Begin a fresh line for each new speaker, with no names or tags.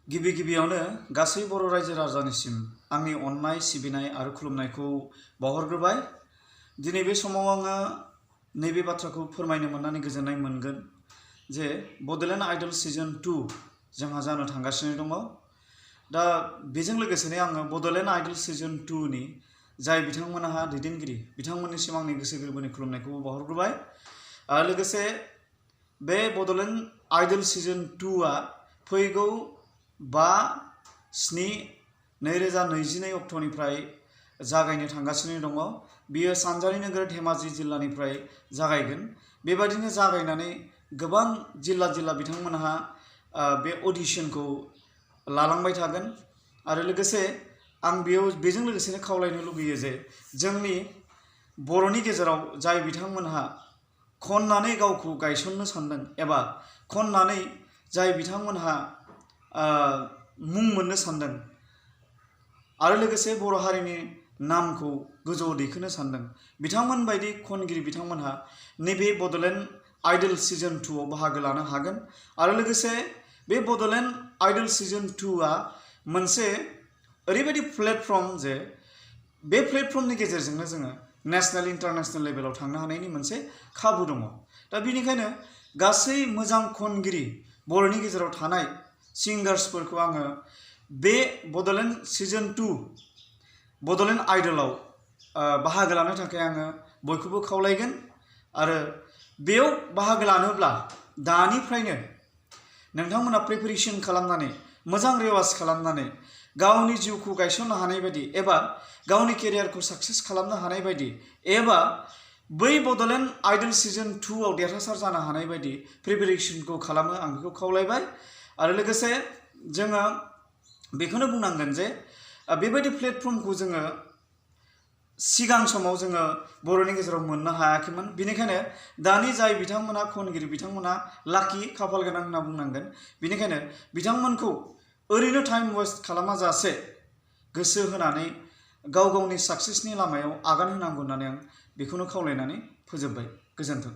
गिबि गिबियावनो गासै बर' रायजो राजानिसिम आंनि अननाय सिबिनाय आरो खुलुमनायखौ बावहरग्रोबाय। दिनै बे समाव आङो नैबे बाथ्राखौ फोरमायनो मोननानै गोजोननाय मोनगोन जे बड'लेण्ड आइडल सिजन 2 जोंहा जानो थांगासिनो दङ। दा बेजों लोगोसेनो आङो बड'लेण्ड आइडल सिजन 2 नि जाय बिथांमोनहा दैदेनगिरि बिथांमोननिसिम आंनि गोसो गोरबोनि खुलुमनायखौ बावहरग्रोबाय। लोगोसे बे बड'लेण्ड आइडल सिजन 2 आ फैगौ 5/7/2022 अक्ट'निफ्राय जागायनो थांगासिनो दङ। बियो सानजारि नोगोर धेमाजि जिल्लानिफ्राय जागायगोन। बेबायदिनो जागायनानै गोबां जिल्ला बिथांमोनहा बे अडिशनखौ लालांबाय थागोन। आरो लोगोसे आं बेजों लोगोसेनो खावलायनो लुगैयो जे जोंनि बर'नि गेजेराव जाय बिथांमोनहा खननानै गावखौ गायसननो सानदों एबा खननानै जाय बिथांमोनहा मुं मोननो सानदों आरो लोगोसे बर' हारिनि नामखौ गोजौआव दैखोनो सानदों, बिथांमोन बायदि खनगिरि बिथांमोनहा नैबे बड'लेण्ड आइडल सिजन 2 आव बाहागो लानो हागोन। आरो लोगोसे बे बड'लेण्ड आइडल सिजन 2 आ मोनसे ओरैबायदि प्लेटफर्म जे बे प्लेटफर्मनि गेजेरजोंनो जोङो नेशनेल इन्टारनेशनेल लेभेलाव थांनो हानायनि मोनसे खाबु दङ। दा बेनिखायनो गासै मोजां खनगिरि बर'नि गेजेराव थानाय सिंगार्सफोरखौ आङो बे बड'लेण्ड सिजन 2 बड'लेण्ड आइडलाव बाहागो लानो थाखाय आङो बयखौबो खावलायगोन। आरो बेयाव बाहागो लानोब्ला दानिफ्रायनो नोंथांमोना प्रिपेरेसन खालामनानै मोजां रिवाज खालामनानै गावनि जिउखौ गायसननो हानाय बायदि एबा गावनि केरियारखौ साक्सेस खालामनो हानाय बायदि एबा बै बड'लेण्ड आइडल सिजन 2 आव देरहासार जानो हानाय बायदि प्रिपेरेसनखौ खालामो, आं बेखौ खावलायबाय। आरो लोगोसे जोङो बेखौनो बुंनांगोन जे बेबायदि प्लेटफर्मखौ जोङो सिगां समाव जोङो बर'नि गेजेराव मोननो हायाखैमोन। बेनिखायनो दानि जाय बिथांमोना खनगिरि बिथांमोना लाखि, खाफाल गोनां होनना बुंनांगोन। बेनिखायनो बिथांमोनखौ ओरैनो टाइम वेस्ट खालामाजासे गोसो होनानै गाव गावनि साक्सेसनि लामायाव आगान होनांगौ होननानै आं बेखौनो खावलायनानै फोजोबबाय। गोजोन्थों।